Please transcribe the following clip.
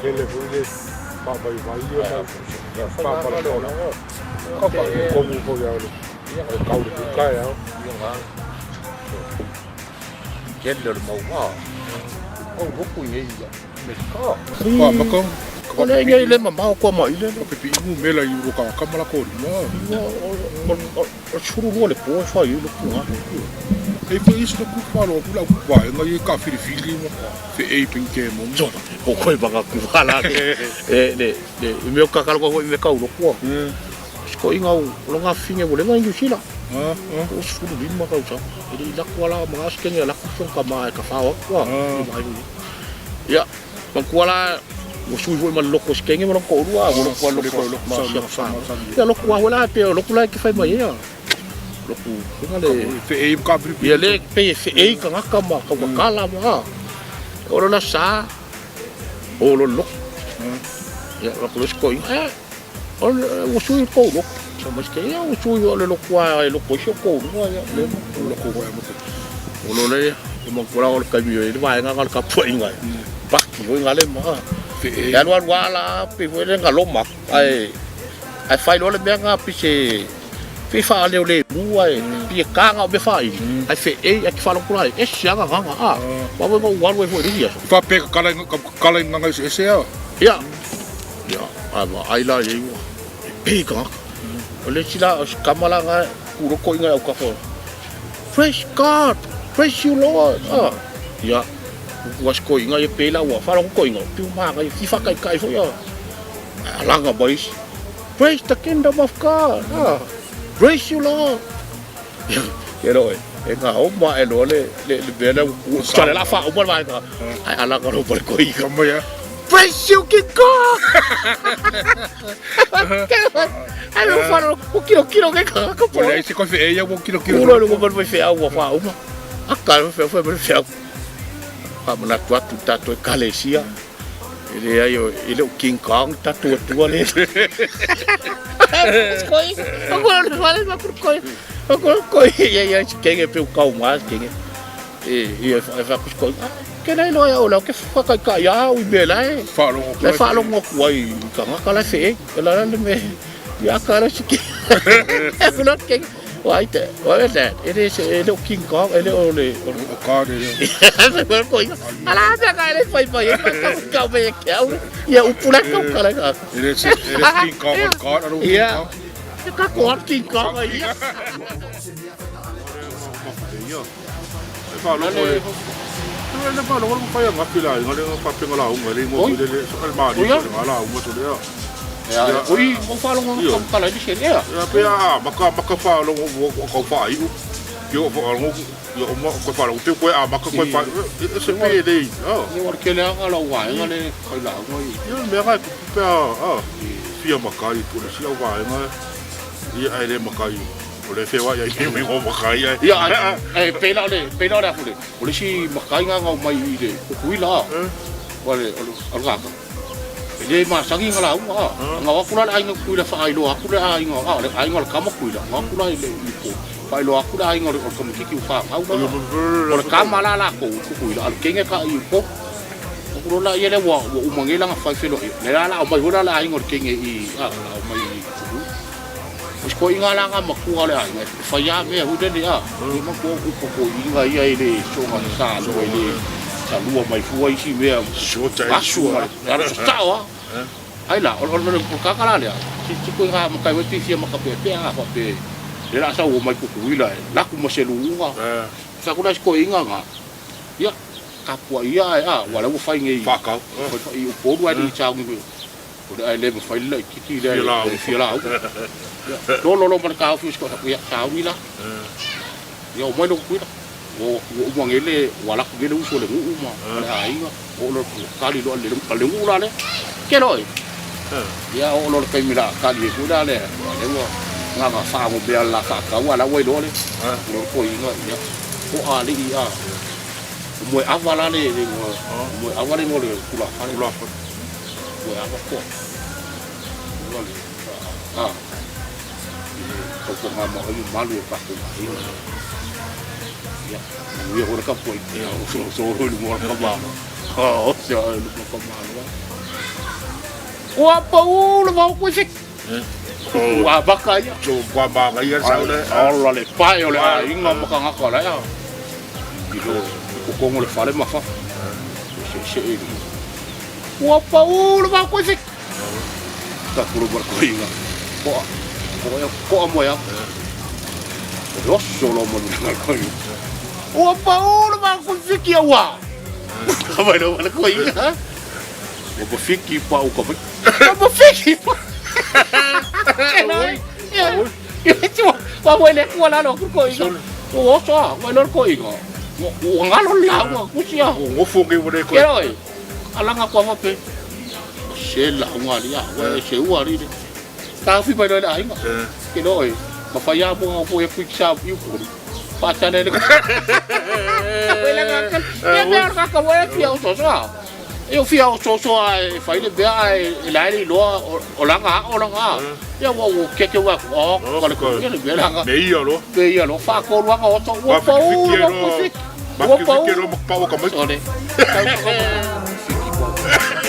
Tele foi le faavaivai ia ma faapalatola. Ka faaletonu foi lava o le tau i le taeao. Tele o le mau a. Au loku i nei Amerika. Faamaka. O le nei le mamao kua mai le. Ka pipi'i mela i uro ka kama la ko lima. O 12 le po e fai le punga. E foi isi ku whalo ku lau vaenga i ka whiriwhiri mo fe e penke mo. O koe banga ku wala e le le i mea kakalo ko i me kau lokua. Ko inga o longa finge mo le ngai New Zealand. O 15 kau sa. E le ila la ma as kenge la ku ka ma ka fa wa kwa. I mai ni. Ya, ma kua la mo sui foi ma loko skenge mo ko rua mo loko loko ma sia fa. Ya loko wa la pe loko la ke fai mai ya. Loko inga le Fe e ka whiriwhiri. Ia le pe fe e ka ngaka ma ka wakala ma. O lo la sa o lo loko. Ia la ko ko inga. O o sui ko loko. Sa mas ke ia o sui o le loko a e loko isi o ko lua ia le mo. Loko wa mo. O lo le e mo kula o le kaimi e le vaenga ka le kapua inga. Paki o inga le ma. Fe e. E alu alu ala pe foi le nga loma ai ai fai lo le mea nga pise pe fa le le mua e pi ka nga me fa i ai fe e ai ki fa lo kula e sia nga nga a wa wa wa wa foi ri Fa pe ka kala ka kala nganga ese ese a. ya ya ai ma ai la ye wa e pe ka o le sila o kamala nga ku ro ko inga au ka fo praise God, praise you Lord. Ah ya wa ko inga ye pe la wa fa lo ko inga pi ma nga ki fa kai kai fo ya alanga boys, praise the kingdom of God. Ah, praise you Lord. Ke lo e nga o ma e lo le le le be le ku sa le la fa o ma ka ai alanga lo pa ko inga Ka mai a. praise you King God. Ai lo fa lo o kilo kilo ke ka ka O po le ese ko fe e ia mo kilo kilo. Ulo lo mo fe au wa uma. Aka fe fe fe fe au. Pa mana tu atu tato e kalesia. E le ai o e le o King Kong tato tua le. Koi. O ko le fale ma ku koi. O ko koi ia ia kenge pe kau ma kenge. E ia e fa ku koi. Ke nei lo ia o la ke fa kai kai ia u be la e. Fa lo Le fa lo ngo ku ai ka nga ka la fe e la la me ia ka la siki. E ku lo kenge. Wa te wa le e le e le King Kong e le o le O ka le. o ko ala ta ka le fai fai e ka ka me ke au ia upu la ka ka la ka E le se e le King Kong o ka aro King ia Kong. ka ko King Kong ia Ia. E fa lo le. Le fa lo mo fa ya ngapi la nga le fa penga la unga le mo le le so ma ni nga la unga so le ya. Ia oi mo fa lo ka ka la di se ia Ya pe a maka maka fa lo mo ko fa i. Yo fa lo yo mo ko fa lo te ko a maka ko fa se pe le. Oh. Ia war ke le nga la wa nga le kai la nga i Ia me ga pe a a fia makai ko le sia wa nga. Ia ai le makai. O le fe wa ia i me mo makai ai. Ia e pe la le pe la le fu le o le si makai nga nga mai i le ku la wa le o le ka e le ma sangi nga la unga nga wa kula le ai nga kuila fa ai lo aku le ai nga a le ai nga le kama kuila nga kula i le i po fa ai lo aku le ai nga le o kama kiki u fa au la o le kama la la ko ku kuila al kenge ka i po o kulo la ia le wa wa umangela nga fai felo le la la o mai hula la ai nga le kenge i a la o mai i ku o ko inga la nga makua le ai nga fa ia me hu le a i ma ko ku ko inga ia i le songa sa lo i le sa lua mai fua isi mea Shota asu ma le ara sa wa ai la o o le ka ka la le si si ko inga ma kai weti fia ma ka pe pe a fa pe le la sa o mai ku ku ila la ku ma se lu unga Eh sa ku la ko inga nga ia ka pua ia ai a wa la u fai ngi fa ka. Fai i o poru ai ni chau ngi o le ai le ma fai la kiki le fia la lo lo lo ma ka fi ko ia chau ni la ia o mai lo ku ila o o uma ngele wala ku ngele uso le ngu uma le ai nga o lo kali lo le le ngu la le ke lo ia o lo kai mila kali ku la le le wa nga nga fa mo be la fa ka wa la wai lo le lo ko inga ia o a le ia o mo ava la le le mo ava le mo le kula fa le Kula fa. mo ava ko lo le a ko ko nga mo o malu e pa ko ia ia ora ka poi ia o so so ro mo ka ba. Oh. Se o lu ko malo. Ua pau le vao koe fiki. Ua baka ia. So kwa ma ngai ia sa le. Ola le pae o le aiga ma tagata o la ea. I lo kokongo le fale ma fafo. Se se e li. Ua pau le vao koe fiki. Ta pulu mar koinga. Koa. Koa ia koa mo ia. O le oso lo mo le koinga. Ua pau le vao koe fiki ia ua. Ka mai lo mar koinga. Ua pa fiki pa u ka mai. Ua pa fiki pa. Ua mo le kua la lo koinga. Ua oso a, ua lo koinga. Ua ngalo la ua kusia. O ngofo ke wale ko. Ke oi. Alanga kua wape. Se la unga lia, ua se ua li. Ta fi mai le ainga. Ke oi. Ma fa ya mo ko e quick sa yu ko. Pa ta le. Ko le ka ka. Ya me ka ka wa fi au so so. E o fia o so so a e fai le bea e la le loa o langa o langa. Ya wa wo ke ke wa o ko le ko le bea langa. Me ia lo. Me ia lo fa ko luanga o to ua Pa pau fiki lo lo. ko fiki. Ma Ua fiki pau. lo ma pa o ka mai. Sole. Tau ka fiki.